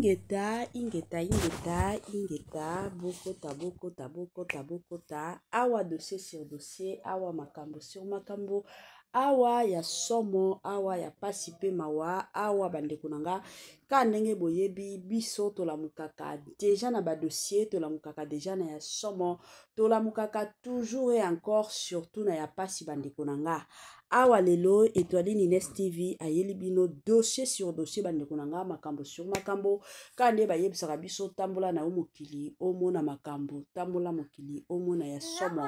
Ingeta, ingeta, ingeta, ingeta, bokota, bokota, bokota, bokota, awa dossier sur dossier, awa makambo sur makambo, awa ya somo, awa ya pasi pe mawa, awa bandeko na nga, ka ndenge boyebi biso tolamukaka deja na ba dossier, tolamukaka deja na ya somo, tolamukaka toujours et encore surtout na ya pasi bandeko na nga. Awa lelo Etoiline Ines TV ayeli bino dossier sur dossier bandeko na nga, makambo sur makambo, ka nde bayebisaka biso tambola na yo mokili omona makambo, tambola mokili omona ya somo,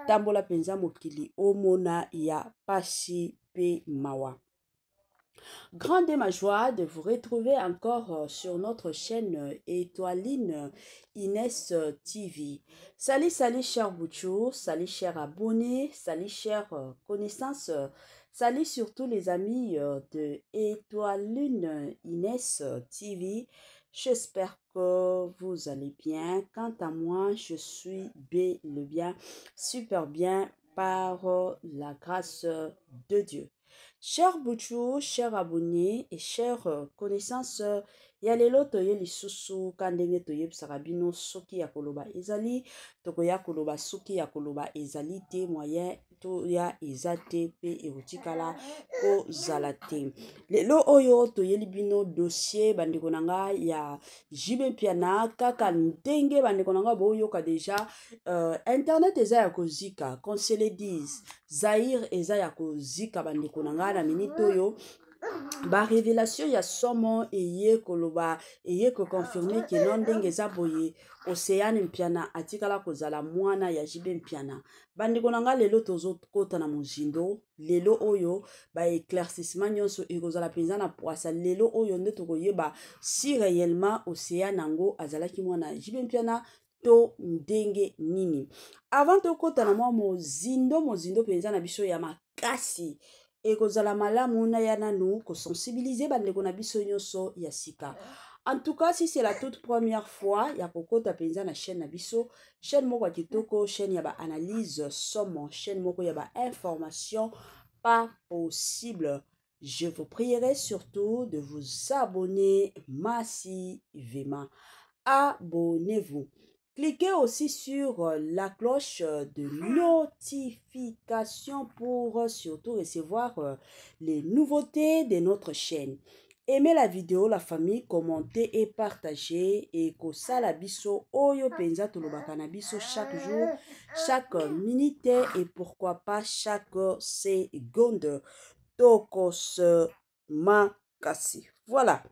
tambola penza mokili omona ya pasi pe mawa. Grande est ma joie de vous retrouver encore sur notre chaîne Etoiline Inès TV. Salut, salut cher Bouchou, salut cher abonné, salut cher connaissance, salut surtout les amis de Etoiline Inès TV. J'espère que vous allez bien. Quant à moi, je suis bel et bien, super bien par la grâce de Dieu. Cher Bouchou, cher abonné et chère connaissance, ya lelo toye lisusu ka ndenge toyebisaka bino soki ya koloba ezali, tokoya koloba soki ya koloba ezali te, moyen toya eza te pe ekotikala kozala te. Lelo oyo toyeli bino dossier bandeko na nga ya JB Mpiana, kaka ndenge bandeko na nga boyoka deja internet eza ya kozika, qu'on se le dise, Zaïre eza ya kozika bandeko na nga na minute oyo. Ba révélation ya somo eye koloba, eye ko confirmer que non ndenge eza boye, Océane Mpiana atikala kozala mwana ya JB Mpiana. Bandeko na nga lelo tozokota na mozindo, lelo oyo ba éclaircissement nyonso ekozala mpenza na poasa. Lelo oyo nde tokoyeba si réellement Océane yango azalaki mwana ya JB Mpiana to ndenge nini. Avant tokota na mwa mozindo, mozindo mpenza na biso ya makasi, ekozala malamu na ya nanu kosensibiliser bandeko na biso nyonso ya sika. En tout cas, si c'est la toute première fois ya kokota mpenza na chaîne na biso, chaîne moko ya kitoko, chaîne ya ba analyse somo, chaîne moko ya ba information pas possible, je vous prierai surtout de vous abonner massivement. Abonnez-vous. Cliquez aussi sur la cloche de notification pour surtout recevoir les nouveautés de notre chaîne. Aimez la vidéo, la famille, commentez et partagez. Et kosala biso oyo penza tolobaka na biso chaque jour, chaque minute et pourquoi pas chaque seconde. Tokos makasi. Voilà.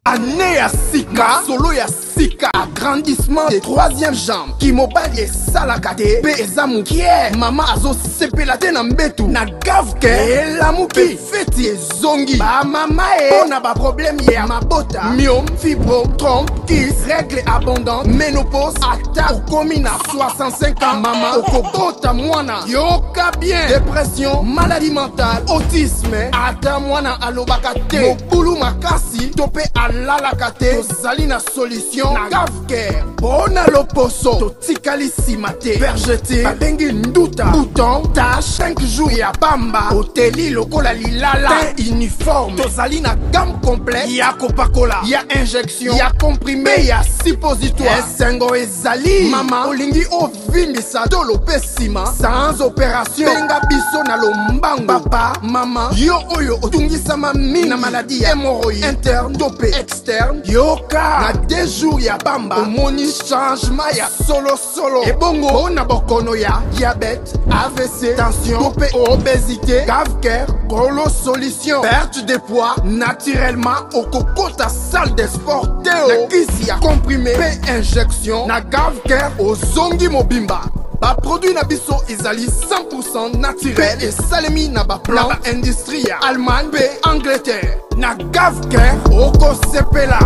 Année ya sika, solo ya sika, agrandissement de troisième jambe. Kimobali esalaka te, pe eza mokie. Mama azosepela te na mbetu, na gave ke elamuki, feti ezongi. Ba mama e, pona ba problème ya mabota, myome, fibro, trompe, kyste, règle abondante, ménopause, ata okomi na 65 ans, mama okobota mwana. Yoka bien, dépression, maladie mentale, autisme, ata mwana alobaka te, mobulu makasi, to pe alalaka te, tozali na solution na Gavcare. Mpona loposo totikali nsima te, vergeture babengi nduta, bouton, tache, 5 jours ya pamba, oteli lokola lilala, teint uniforme. Tozali na gamme complète ya kopakola, ya injection, ya comprimé, ya suppositoire. Esengo ezali mama olingi ovimbisa tolo pe nsima sans opération, benga biso na lombango. Papa, mama, yo oyo otungisama mingi na maladie ya hémorroïde interne to pe externe, yoka na 2 jours ya pamba omoni changement ya solo solo. Ebongo mpona bokono ya diabète, AVC, tension to pe obésité, Gavcare kolo solution. Perte de poids naturellement, okokota salle de sport te o. Na kisi ya comprimé pe injection na Gavcare ozongi mobimba. Ba produit na biso ezali 100% naturel pe esalemi na ba plante na ba industrie ya Allemagne pe Angleterre. Na Gavcare okosepela.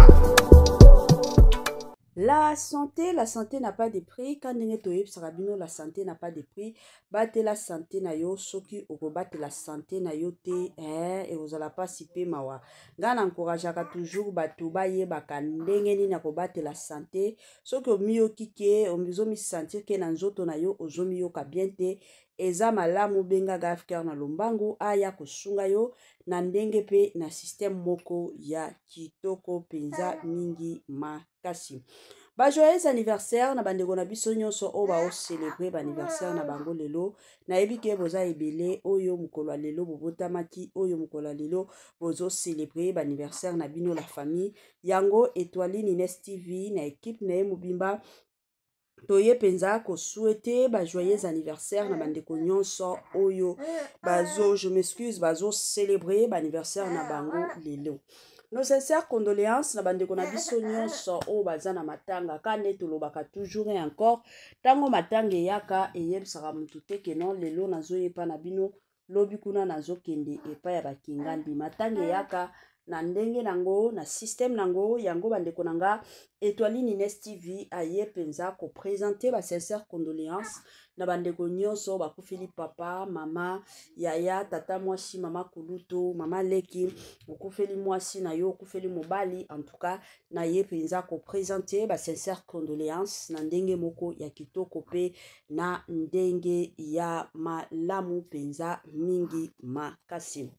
La santé, la santé n'a pas de prix. Quand ndenge toyebisaka bino, la santé n'a pas de prix. Batela santé na yo, soki okobatela santé na yo te, hein, ekozala pasi pe mawa. Nga na encourageaka toujours bato bayebaka ndenge nini ya kobatela santé. Soki omiyoki ke, ozomisentir ke na nzoto na yo, ozomiyoka bien te. Eza malamu benga Gafcare na lombangu aya kosunga yo na ndenge pe na système moko ya kitoko penza mingi makasi. Ba joyeux anniversaire na bandeko na biso nyonso oyo bao célébrer ba anniversaire na bango lelo. Nayebi ke boza ebele oyo mokolo ya lelo bobotamaki, oyo mokolo ya lelo bozo célébrer ba anniversaire na bino la famille. Yango Etoiline Ines TV na équipe na ye mobimba toye mpenza kosouhaite ba joyeux anniversaire na bandeko nyonso oyo bazo, je m'excuse, bazo célébrer ba anniversaire na bango lelo. Nos sincères condoléances na bandeko na biso nyonso oyo baza na matanga. Ka nde tolobaka toujours et encore, ntango matanga eyaka eyebisaka motu te ke non lelo nazoyepa na bino, lobi kuna nazokende epai ya bakingandi. Matanga eyaka na ndenge nango, na système nango. Yango bandeko na nga, Etoiline Ines TV aye mpenza kopresente ba sincères condoléances na bandeko nyonso bakufeli papa, mama, yaya, tata mwasi, mama kulutu, mama leki, okufeli mwasi na yo, okufeli mobali. En tout cas naye mpenza kopresente ba sincères condoléances na ndenge moko ya kitoko mpe na ndenge ya malamu mpenza mingi makasi.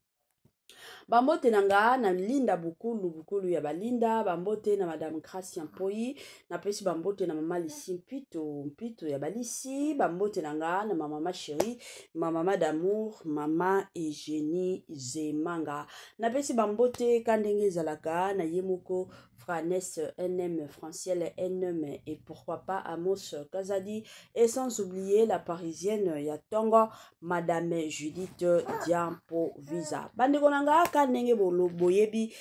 Bambote na nga na Linda Bukulu, Bukulu ya Balinda. Bambote na Madame Gracia Mpoi. Napesi bambote na Mama Lisi Mpito, Mpito ya Balisi. Bambote na nga na ma mama chérie, ma mama d'amour, mama Eugénie Zemanga. Napesi bambote ka ndenge ezalaka na ye moko Franes NM, Franciel NM, et pourquoi pas Amos Kazadi, et sans oublier la parisienne ya tongo, Madame Judith Diampo Visa. Bandeko na nga, ka ndenge boyebi,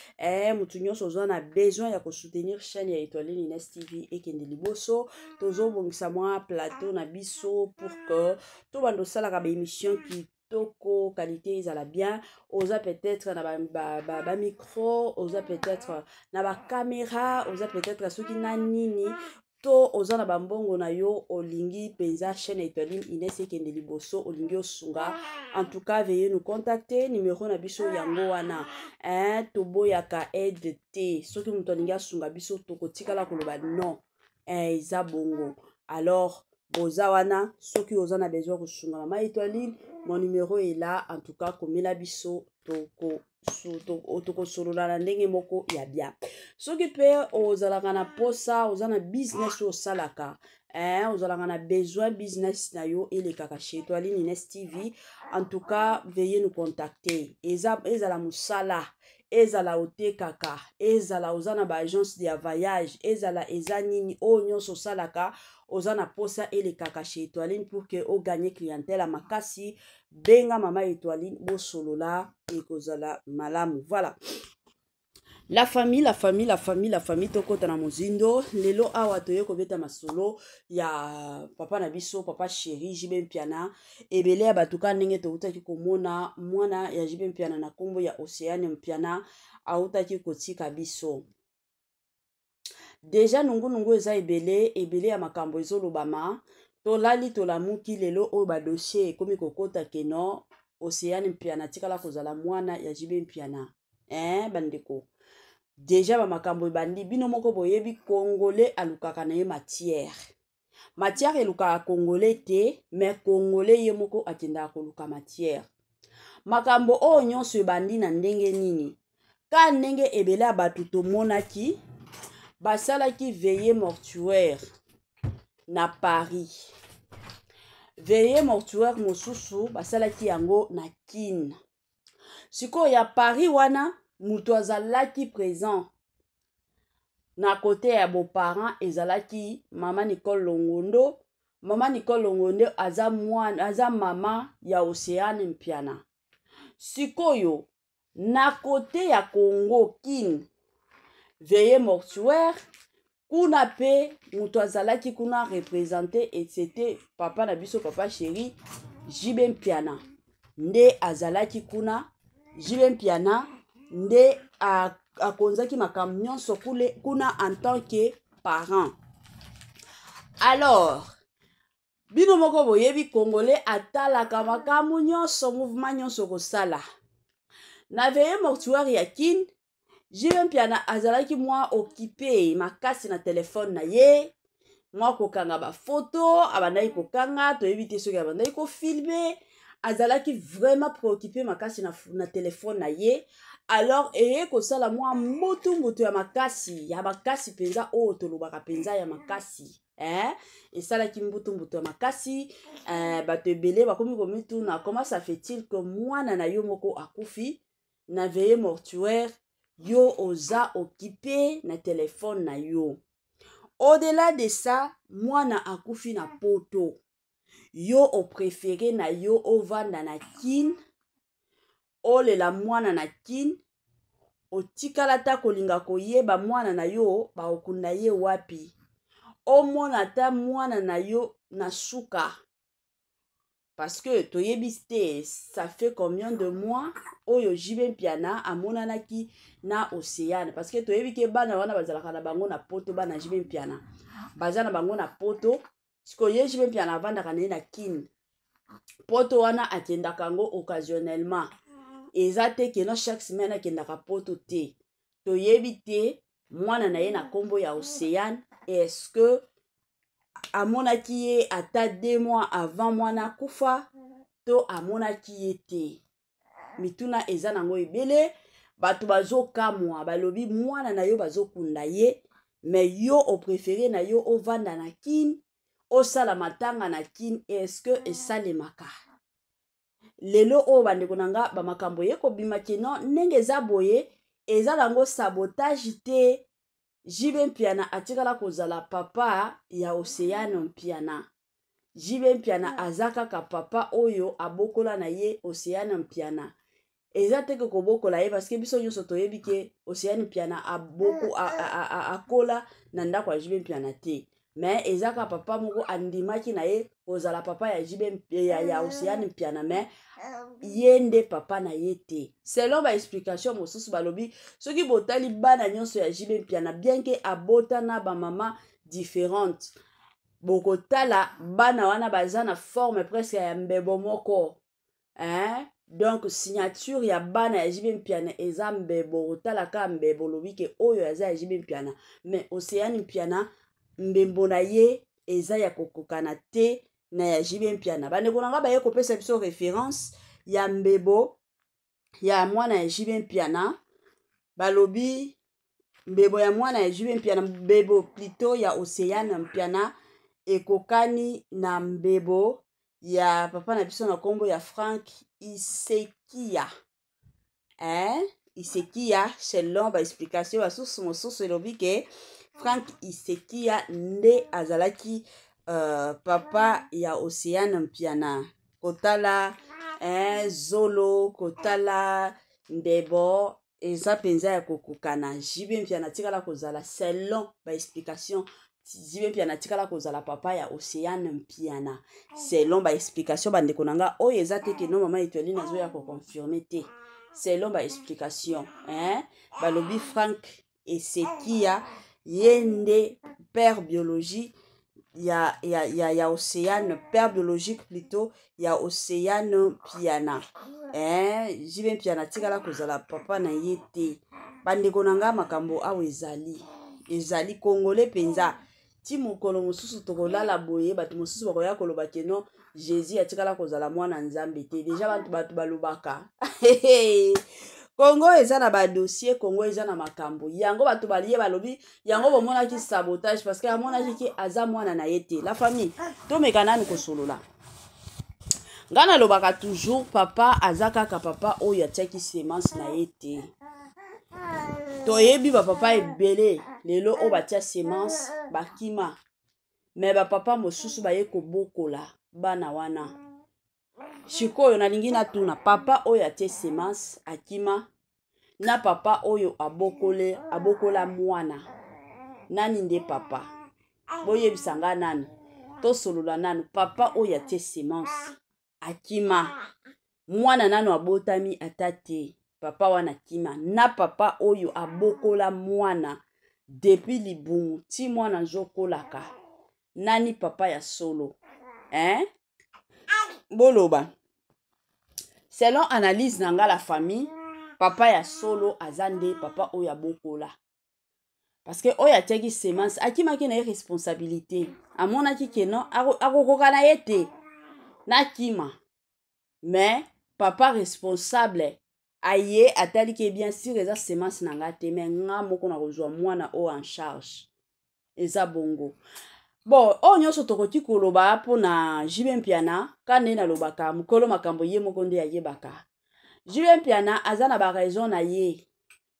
mutu nyonso oza na besoin ya kosoutenir chaîne ya Etoiline Ines TV ekende liboso. Tozobongisa mwa plateau na biso pour que tobanda osalaka ba émission kitoko, qualité ezala bien. Oza peut-être na ba micro, oza peut-être na ba caméra, oza peut-être soki na nini, to oza na bambongo na yo, olingi mpenza chaîne Etoiline Ines ekende liboso, olingi osunga. En tout cas, veuillez nous contacter, numéro na biso yango wana. Toboyaka aide te. Soki moto alingi asunga biso, tokotikala koloba non. Eza bongo. Alors, boza wana, soki oza na besoin kosunga mama Etoiline, mon numéro est là. En tout cas, komela biso, tokosolola na ndenge moko ya bien. Soki mpe ozalaka na posa, oza na business oyo osalaka, ozalaka na besoin business na yo elekaka chez Etoiline Ines TV, en tout cas veuillez nous contacter. Ezala mosala, ezala otekaka, ezala oza na ba agence ya voyage, ezala eza nini oyo nyonso osalaka, oza na posa elekaka chez Etoiline pour que oganye clientèle ya makasi, benga mama Etoiline, bosolola, ekozala malamu. Voilà. La famille, la famille, la famille, la famille, tokota na mozindo. Lelo awa toye kobeta masolo ya papa na biso, papa chéri JB Mpiana. Ebele ya batuka ndenge toutaki komona mwana ya JB Mpiana na kombo ya Océane Mpiana autaki kotika biso. Deja nungu-nungu eza ebele, ebele ya makambo ezolobama. Tolali tolamuki lelo oyo ba dossier ekomi kokota keno Océane Mpiana tikala kozala mwana ya JB Mpiana. Bandeko. Deja ba makambo ebandi, bino moko boyebi Congolais alukaka na ye matière. Matière elukaka Congolais te, mais Congolais ye moko akendaka koluka matière. Makambo oyo nyonso ebandi na ndenge nini? Ka ndenge ebele ya bato tomonaki basalaki veillée mortuaire na Paris. Veillée mortuaire mosusu basalaki yango na Kin. Sikoyo ya Paris wana moto azalaki présent na côté ya beaux-parents ezalaki mama Nicole Longondo. Mama Nicole Longondo aza mwana, aza mama ya Océane Mpiana. Sikoyo na côté ya Congo Kin, veillée mortuaire kuna pe moto azalaki kuna représenté et c'était papa na biso, papa chéri JB Mpiana nde azalaki kuna. JB Mpiana nde akonzaki makambo nyonso kuna en tant que parent. Alors bino moko boyebi Congolais atalaka makambo nyonso, mouvement nyonso kosala. Na veillée mortuaire ya Kin, JB Mpiana azalaki mwa occupé makasi na telefone na ye. Mwa kokanga bafoto abandaki kokanga, toyebi te soki abandaki kofilme. Azalaki vraiment préoccupé makasi na telefone na ye. Alors eye kosala mwa mbutu mbutu ya makasi, ya makasi mpenza, oyo tolobaka mpenza ya makasi. Esalaki mbutu mbutu ya makasi. Bato ebele bakomi komituna: comment ça fait-il que mwana na yo moko akufi na veillée mortuaire, yo oza occupé na telefone na yo? Au-delà de ça, mwana akufi na Poto, yo opréféré na yo ovanda na Kine, olela mwana na Kine, otikala ta kolinga koyeba mwana na yo bakokunda ye wapi, omona ata mwana na yo na suka. Parce que toyebi te ça fait combien de mois oyo JB Mpiana amonanaki na Océane, parce que toyebi ke bana wana bazalaka na bango na Poto. Bana JB Mpiana baza na bango na Poto. Sikoyo ye JB Mpiana avandaka na ye na Kine. Poto wana akendaka yango occasionnellement, eza te keno chaque semaine akendaka Poto te. Toyebi te mwana na ye na nkombo ya Océane, est-ce que amonaki ye ata 2 mois avant mwana akufa to amonaki ye te? Mituna eza nango ebele. Bato bazokamwa, balobi mwana na yo bazokunda ye, mais yo opréféré na yo ovanda na Kine, osala matanga na Kine. Est-ce que esalemaka lelo oyo? Bandeko na nga, bamakambo ye kobima keno ndenge eza boye, eza nango sabotage te. JB Mpiana atikala kozala papa ya Océane Mpiana. JB Mpiana aza kaka papa oyo abokola na ye Océane Mpiana. Eza te ke kobokola ye, parce que biso nyonso toyebi ke Océane Mpiana aboko akola na ndako ya JB Mpiana te, mais eza kaka papa moko andimaki na ye kozala papa ya JB, ya Océane Mpiana, mais ye nde papa na ye te. Selon baexplication mosusu, balobi soki botali bana nyonso ya JB Mpiana, bien ke abota na bamama différente, bokotala bana wana baza na forme presque ya mbebo moko, hein? Donc signature ya bana ya JB Mpiana eza mbebo. Otala kaka mbebo, olobi ke oyo aza ya JB Mpiana. Mais Océane Mpiana, mbembo na ye eza ya kokokana te na ya JB Mpiana. Bandeko na nga, baye kopesa biso référence ya mbebo ya mwana ya JB Mpiana. Balobi mbebo ya mwana ya JB Mpiana, mbebo plutôt ya Océane Mpiana, ekokani na mbebo ya papa na biso na nkombo ya Frank Isekia, hein? Isekia, selon baexplication basusu mosusu, elobi ke Frank Isekia nde azalaki papa ya Océane Mpiana. Kotala, hein, zolo, kotala mbebo, eza mpenza ya kokokana. JB Mpiana atikala kozala, selon baexplication, JB Mpiana atikala kozala papa ya Océane Mpiana, selon baexplication. Bandeko na nga, oyo eza te keno mama Etoiline azoya koconfirme te. Selon baexplication, hein? Balobi Frank Esekia ye nde père biologie ya Océane, père biologique plutôt ya Océane Mpiana, eh, JB Mpiana atikala kozala papa na ye te. Bandeko na nga, makambo awa ezali congolais mpenza. Ti mokolo mosusu tokolala boye, bato mosusu bakoya koloba keno Jésus atikala kozala mwana Nzambe te. Déjà bato balobaka Kongo eza na badossier, Kongo eza na makambo yango. Bato balie balobi yango bomonaki sabotage, parce que amonaki ke aza mwana na ye te. La famille, tomeka nani kosolola. Ngai nalobaka toujours, papa aza kaka papa oyo atiaki semence na ye te. Toyebi bapapa ebele lelo oyo batia semence, bakima, mais bapapa mosusu baye kobokola bana wana. Sikoyo nalingi natuna: papa oyo atie semence akima na papa oyo abokole, abokola mwana, nani nde papa? Boyebisa nga nani, tosolola nanu. Papa oyo atie semence akima, mwana nano abotami ata te, papa wana akima, na papa oyo abokola mwana depuis libumu ti mwana azokolaka, nani papa ya solo, hein? Boloba. Selon analyse na nga, la famille, papa ya solo aza nde papa oyo abokola. Parce que oyo atiaki semence akimaki na ye responsabilité, amonaki ke non, akokoka na ye te, nakima. Mais papa responsable aye atali ke bien sûr eza semence na nga te, mais nga moko nakozwa mwana oyo en charge. Eza bongo. Bon, oyo nyonso tokoki koloba mpona JB Mpiana, ka nde nalobaka mokolo makambo ye moko nde ayebaka. JB Mpiana aza na ba raison na ye,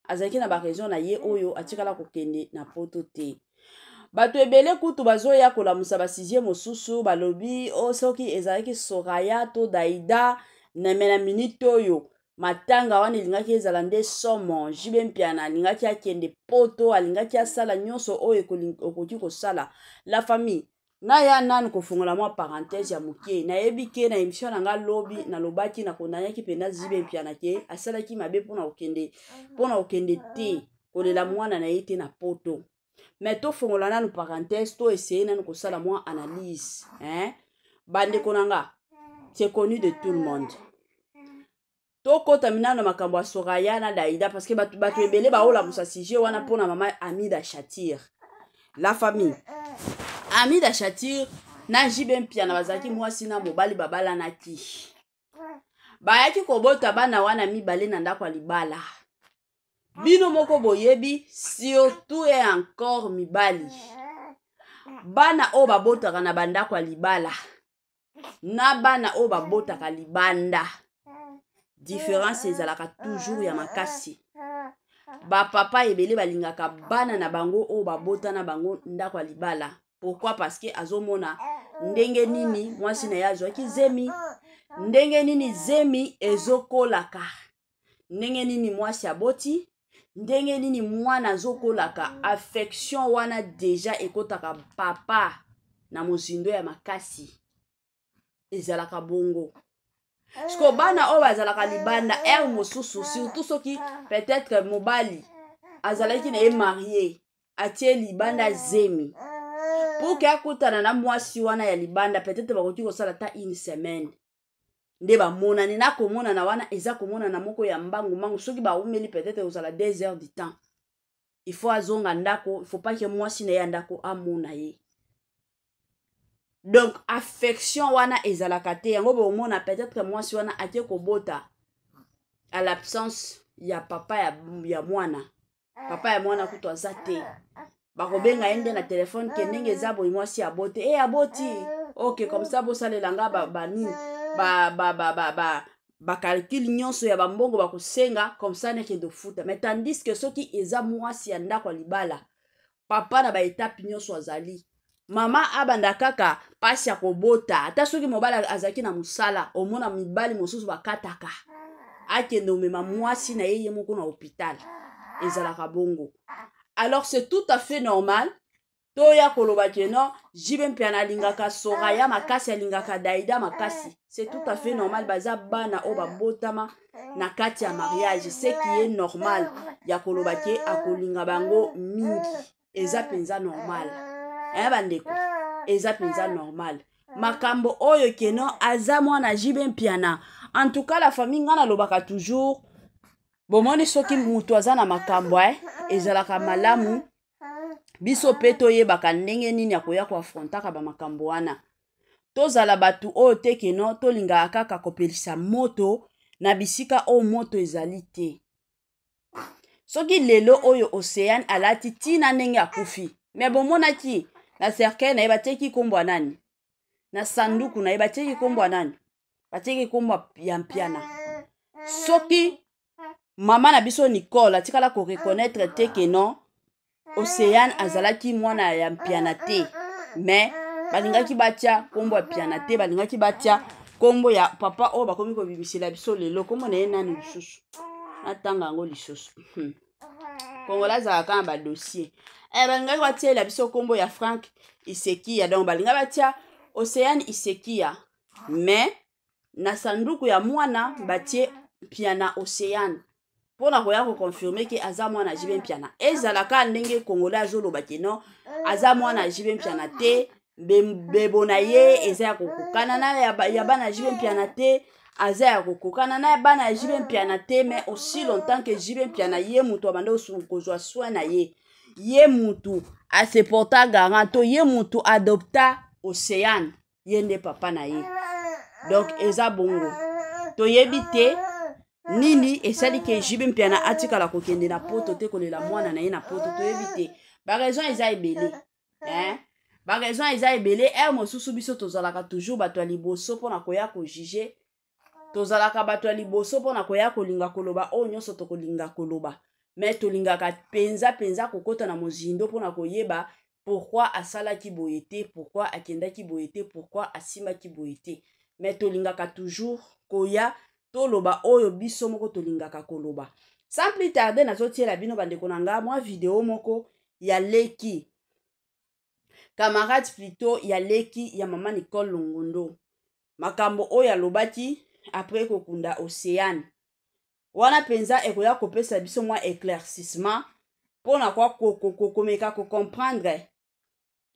azalaki na ba raison na ye oyo atikala kokende na poto te. Bato ebele kutu bazoya kolamusa basizie mosusu, balobi o soki ezalaki Soraya to Daida na me na minute oyo matanga wana elingaki ezala nde somo. JB Mpiana alingaki akende poto, alingaki asala nyonso oyo okoki kosala. La famille, naya nanu kofongola mwa parenthèse ya moke. Nayebi ke na émission na nga lobi nalobaki, nakondanyaki mpenza JB Mpiana ke asalaki mabe mpona kokende te kolela mwana na ye te na poto. Mais tofongola nanu parenthèse, to essayer nanu kosala mwa analyse, hein? Bandeko na nga, c'est connu de tout le monde. Tokota minano na makambo ya Soraya na Daida, parce que bato ebele baolamusa sujet wana mpona mama Amida Shatir. La famille, Amida Shatir na JB Mpiana bazalaki mwasi na mobali, babalanaki, bayaki kobota bana wana mibale na ndako ya libala. Bino moko boyebi, surtout et encore mibali, bana oyo babotaka na bandako ya libala na bana oyo babotaka libanda, différence ezalaka toujours ya makasi. Bapapa ebele balingaka bana na bango oyo babota na bango ndako ya libala. Pourquoi? Parce que azomona ndenge nini mwasi na ye azwaki zemi, ndenge nini zemi ezokolaka, ndenge nini mwasi aboti, ndenge nini mwana azokolaka. Affection wana deja ekotaka papa na mozindo ya makasi, ezalaka bongo. Siko bana oyo bazalaka libanda, heure mosusu, surtout soki peut-être mobali azalaki na ye marie, atie libanda zemi pour ke akutana na mwasi wana ya libanda, peut-être bakoki kosala ata une semaine nde bamonani. Na komonana wana eza komonana moko ya mbangu mbangu. Soki baumeli, peut-être kozala 2 heures du temps, il faut azonga ndako, il faut pas ke mwasi na ye ya ndako amona ye. Donc affection wana ezalaka te. Yango bomona peut-être mwasi wana ake kobota à l'absence ya papa ya mwana. Papa ya mwana kutu aza te, bakobenga ye nde na telefone ke ndenge eza boye, mwasi abote e aboti, ok, comme ça bosalela nga banini ba, ba, ba, ba, ba, bacalcul nyonso ya bambongo bakosenga, comme ça nekende ofuta. Mais tandis que soki eza mwasi ya ndako ya libala, papa na baetape nyonso azali, mama abanda kaka pasi ya kobota. Ata soki mobali azalaki na mosala, omona mibali mosusu bakataka, akende omema mwasi na ye ye moko na hôpital, ezalaka bongo. Alors c'est tout à fait normal toya koloba ke non, JB Mpiana alingaka Soraya makasi, alingaka Daida makasi. C'est tout à fait normal, baza bana oyo babotama na kati ya mariage, ce qui est normal ya koloba ke akolinga bango mingi, eza mpenza normal. Bandeko, eza mpenza normal makambo oyo keno aza mwana JB Mpiana. En tout cas la famille, nga nalobaka toujours, bomoni soki mutu aza na makambo, ezalaka malamu biso mpe toyebaka ndenge nini akoya koafrontaka bamakambo wana. Tozala bato oyo te keno tolingaka kaka kopelisa moto na bisika oyo moto ezali te. Soki lelo oyo Océane alati ntina ndenge akufi, me bomonaki na cercueil na ye batieki nkombo ya nani, na sanduku na ye batieki nkombo ya nani, batieki nkombo ya Mpiana. Soki mama na biso Nicole atikala koreconnaître te ke non, Océane azalaki mwana ya Mpiana te, mais balingaki batia nkombo ya Mpiana te, balingaki batia nkombo ya papa oyo bakomi kobimisela biso lelo. Nkombo na ye nani lisusu? Natanga yango lisusu. Kongola azalaka na badossier. Balingaki batiela biso nkombo ya Frank Isekia, donc balingaki batia Océane Isekia, mais na sanduku ya mwana batie Mpiana Océane mpona koya koconfirme ke aza mwana JB Mpiana. Ezalaka ndenge Congolais azoloba ke non, aza mwana JB Mpiana te, bebo na ye eza ya kokokana na ya bana JB Mpiana te, aza ya kokokana na bana ya JB Mpiana te. Mais aussi longtemps que JB Mpiana ye moto abanda kozwa soin na ye, Ye mutu aseporta garant to ye mutu adopta Oceane, ye nde papa na ye. Donc eza bongo, toyebi te nini esali ke JB Mpiana atikala kokende na poto te, kolela mwana na ye na poto. Toyebi te, baraison eza ebele, hein? Baraison eza ebele. Heure mosusu biso tozalaka toujours bato ya liboso mpona koya kojuge, tozalaka bato ya liboso mpona koya kolinga koloba oyo nyonso tokolinga koloba, me tolingaka mpenza mpenza kokota na mozindo mpona koyeba pourquoi asalaki boye te, pourquoi akendaki boye te, pourquoi asimbaki boye te. Me tolingaka toujours koya toloba oyo biso moko tolingaka koloba. Sans plus tarder, nazotiela bino, bandeko na nga, mwa video moko ya leki, camarade plutôt, ya leki ya mama Nicole Longondo, makambo oyo alobaki après kokunda Océane wana. Mpenza ekoya kopesa biso mwa éclaircissement mpona kwa komeka kocomprendre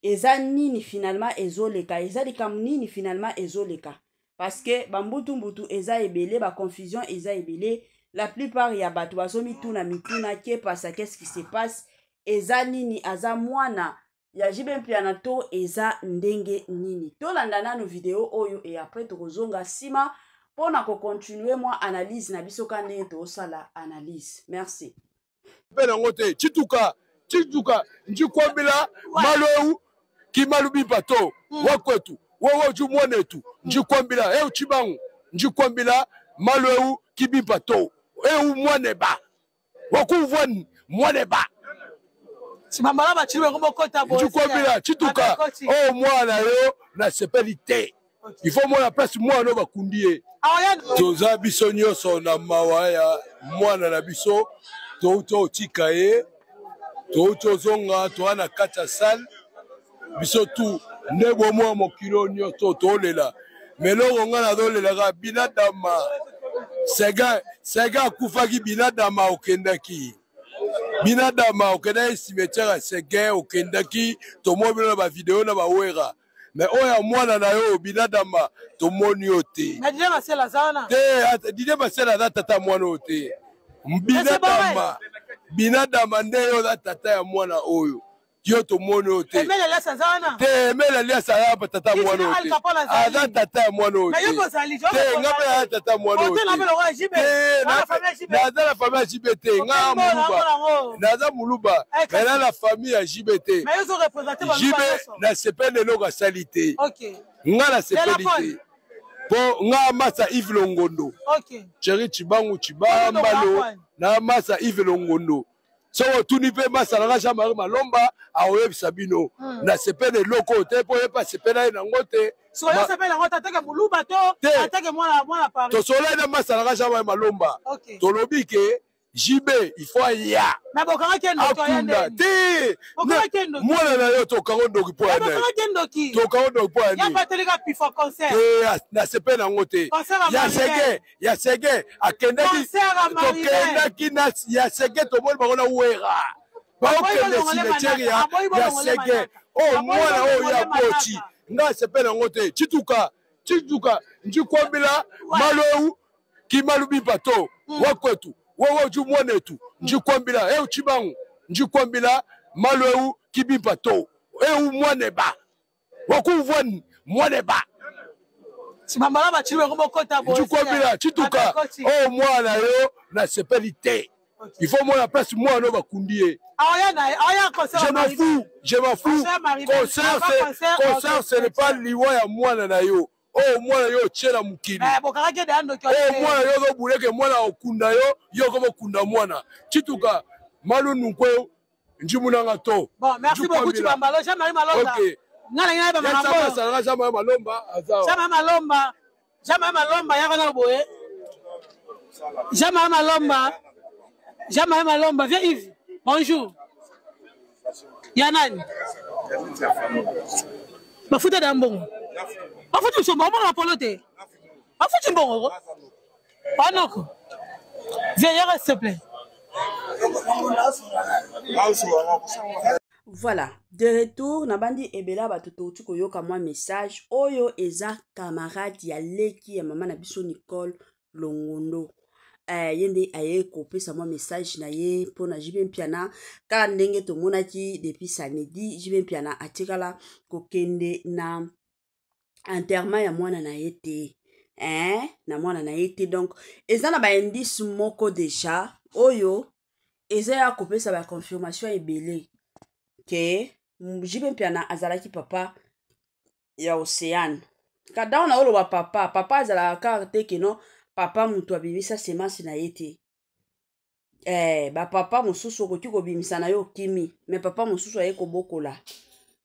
eza nini finalement ezoleka, eza likambo nini finalement ezoleka, parce que bambutu-mbutu eza ebele, baconfusion eza ebele. La plupart ya bato bazomituna mituna: kepasa, qu'est-ce qui se passe? Eza nini? Aza mwana ya JB Mpiana to eza ndenge nini? Tolanda nanu video oyo e après tokozonga nsima mpona kocontinue mwa analyse na biso, ka ndenge tozosala analyse. Merci. Mpe nango te, cituka cituka njikwambila malu eu kimalu bimpa to wakwetu wewe uju mwanetu njikwambila eu cibangu njikwambila malu eu kibimpa to eu mwaneba wakumvwa mwaneba. Bambala bacili bango bokota. Njikwambila cituka oyo mwana yo nasepeli te. Il faut mwana place mwana oyo bakundi ye. Toza biso nyonso na mawa ya mwana na biso. Touti otika ye, touti ozonga, toza na kati ya salle, biso tu nde bomwa mokili oyo nyonso tolela. Me eloko ngai nazolelaka, binadama sega sega akufaki, binadama okendaki, binadama okendaki cimetière ya Seguin, okendaki, tomoni bino na bavideo na bawera. Me oyo ya mwana na yo binadama, tomoni yo te. Te, Didie Masela aza tata mwana oyo te. Binadama, binadama nde yo oza tata ya mwana oyo, yo tomoni oyo te. Te, Emele Alias aza tata mwana oyo te, aza tata ya mwana oyo te. Nga mpe aza tata mwana oyo te, naza na famille ya JB te. Nga moluba, naza moluba, me na na famille ya JB te. JB nasepeli eloko asali te, nga nasepeli te, mpo nga masa Yves Longondo, Thierry Chibangu Chibambalo, na masa Yves Longondo. Soki otuni mpe masa nanga Jean Marie Malomba, akoyebisa bino. Nasepeli eloko oyo te, mpo ye mpe asepela ye nango te. Tosolai na masa nanga Jean Marie Malomba, tolobi ke JB il faut aya akunda te mwana na yo. Tokango ndoki mpo ya nani? Tokango ndoki mpo ya nini? Nasepeli nango te. Ya sege, ya sege akendaki, tokendaki na ya sege, tomoni bango na wera baokende cimetière ya sege. Oyo mwana oyo ya boti, nga asepeli yango te. Cituka cituka njikwambila malu eu kimalu bimpa to wakwetu wewe uju mwanetu njikwambila eu cibangu njikwambila malu eu kibimpa to eu mwaneba wakumvwa mwaneba. Bambala bacili bango bokota. Njikwambila cituka oyo mwana yo nasepeli te. Il faut mwana place mwana oyo bakundi ye. Je m'en fous, je m'en fous. Concert, concert, ce n'est pas liwa ya mwana na yo. Oyo mwana yo otie na mokili, oyo mwana yo ozobuleke, mwana okunda yo, yo okobokunda mwana. Cituka malu nunkwe njimunanga to. Bon, merci beaucoup Chibambalo. Jean-Marie Malomba. Ok. Nga na ngai ba makambo. Salanga Jean-Marie Malomba aza. Jean-Marie Malomba. Jean-Marie Malomba yaka na boye. Jean-Marie Malomba. Jean-Marie Malomba, viens Yves. Bonjour. Ya nani? Bafuta da mbongo. Bafuti biso mbongo na polo te. Bafuti mbongo ko. Panoko. Viens yaka, s'il te plaît. Voilà, de retour. Nabandi ebela bato, touti koyoka mwa message oyo eza camarade ya leki ya mama na biso Nicole Longondo. Ye nde aye kopesa mwa message na ye mpo na JB Mpiana, kaka ndenge tomonaki depuis samedi JB Mpiana atikala kokende na enterrement ya mwana na ye te, eh, na mwana na ye te. Donc eza na baindice moko déjà oyo eza ya kopesa baconfirmation ebele ke JB Mpiana azalaki papa ya Océane. Kadango na oloba papa, papa azalaka kaka te keno papa moto abimisa semence na ye te. Bapapa mosusu okoki kobimisa na yo okimi, me papa mosusu aye kobokola.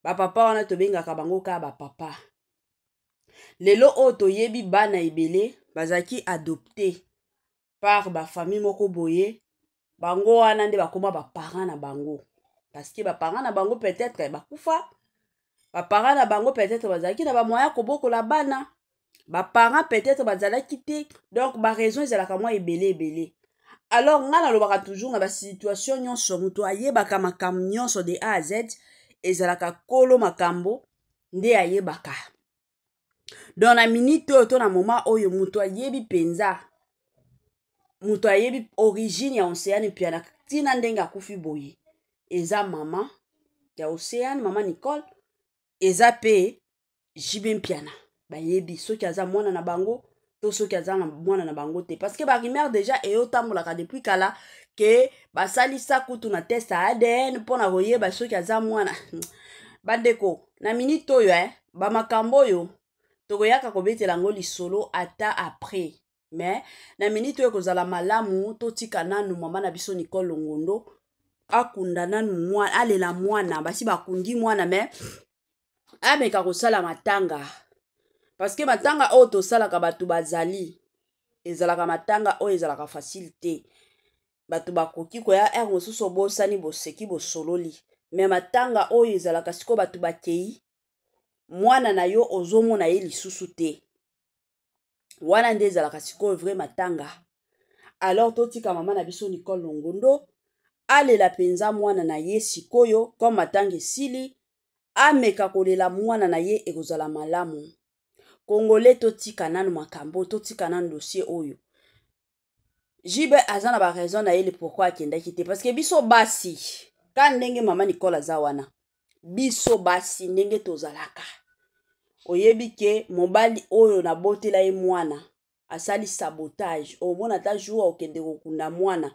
Bapapa wana tobengaka bango kaka bapapa. Lelo oyo toyebi bana ebele bazalaki adopte par bafamille moko boye, bango wana nde bakoma baparent na bango, parce que baparent na bango peut-être bakufa, baparent na bango peut-être bazalaki na bamoyen kobokola bana, baparent peut-être bazalaki te. Donc baraison ezalaka mwa ebele ebele. Alors ngai nalobaka toujours, na basituation nyonso, moto ayebaka makambo nyonso de A à Z ezalaka kolo makambo nde ayebaka. Donc na minute oyo to na moment oyo, moto ayebi mpenza, moto ayebi origine ya Océane Mpiana ntina ndenge akufi boye, eza mama ya Océane, mama Nicole, eza mpe JB Mpiana. Bayebi soki aza mwana na bango to soki aza na mwana na bango te, parce que barumeur déjà eyotambolaka depuis kala ke basalisa kutu na test ya ADN mpona koyeba soki aza mwana. Bandeko, na minute oyo, bamakambo oyo tokoyaka kobetela yango lisolo ata après, mais na minute oyo ekozala malamu totika nanu mama na biso Nicole Longondo akunda nanu mwana, alela mwana. Basi bakundi mwana, mais ameka kosala matanga, parce que matanga oyo tosalaka, bato bazali, ezalaka matanga oyo ezalaka facile te. Bato bakoki koya heure mosusu, obosani, boseki, bosololi, mais matanga oyo ezalaka sikoyo bato bakei, mwana na yo ozomona ye lisusu te, wana nde ezalaka sikoyo vrai matanga. Alors totika mama na biso Nicole Longondo alela mpenza mwana na ye sikoyo. Comme matanga esili, ameka kolela mwana na ye, ekozala malamu. Congolais, totika nanu makambo, totika nanu dossier oyo. JB aza na baraison na ye le pourquoi akendaki te, parce que biso basi, ka ndenge mama Nicole aza wana, biso basi ndenge tozalaka, oyebi ke mobali oyo nabotela ye mwana asali sabotage, omona ata jour okende kokunda mwana,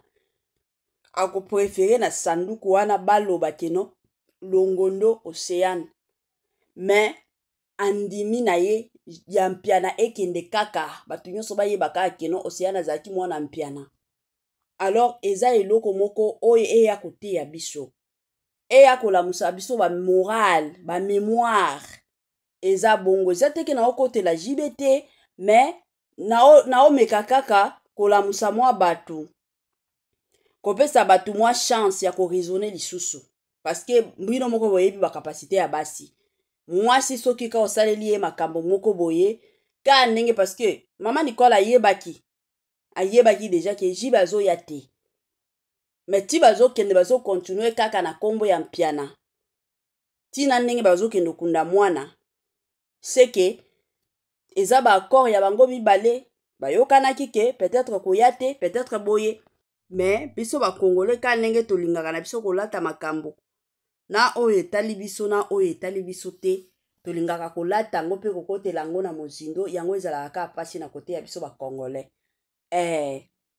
akopréférer na sanduku wana baloba keno Longondo Océane. Mais andimi na ye ya Mpiana ekende kaka, bato nyonso bayeba kaka keno Océane azalaki mwana Mpiana. Alors eza eloko moko oyo eya koteya biso, eya kolamusa biso bamorale, bamémoire. Eza bongo, eza teke na okotela JB te, mais naomeka kaka kolamusa mwa bato, kopesa bato mwa chance ya koraisonner lisusu, parce que bino moko boyebi bacapacité ya basi. Mwasi soki ka osaleli ye makambo moko boye ka ndenge, parce que mama Nicole ayebaki déjà ke JB azoya te, mais ti bazokende, bazocontinuer kaka na nkombo ya Mpiana ntina ndenge bazokende okunda mwana, seke eza baaccord ya bango mibale bayokanaki ke peut-être koya te, peut-être boye. Mais biso bakongole, ka ndenge tolingaka na biso kolata makambo na oyo etali biso na oyo etali biso te, tolingaka kolata yango mpe kokotela yango na mozindo. Yango ezalaka kaka mpasi na kote ya biso bakongole.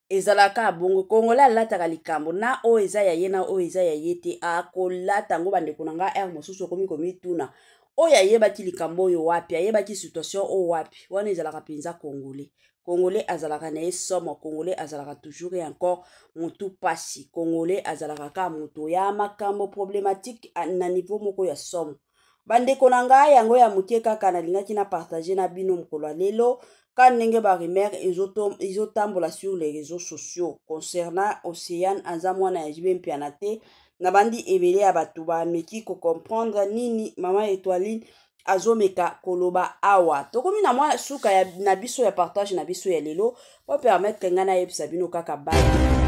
Ezalaka bongo, Congolais alataka likambo na oyo eza ya ye na oyo eza ya ye te, akolata yango. Bandeko na nga, heure mosusu okomi komituna oyo ayebaki likambo oyo wapi, ayebaki situation oyo wapi. Wana ezalaka mpenza Congolais. Congolais azalaka na ye somo. Congolais azalaka toujours et encore motu pasi. Congolais azalaka kaka moto ya makambo problématique na niveau moko ya somo. Bandeko na ngai, yango ya moke kaka nalingaki na partage na bino mokolo ya lelo, ka ndenge barumeur ezotambola sur les réseaux sociaux concernant Océane aza mwana ya JB Mpiana te. Na bandi ebele ya bato bameki kocomprendre nini mama Etoiline azomeka koloba awa. Tokomi na mwa suka ya, na biso ya partage na biso ya lelo. Po permettre ngai nayebisa bino kaka bye.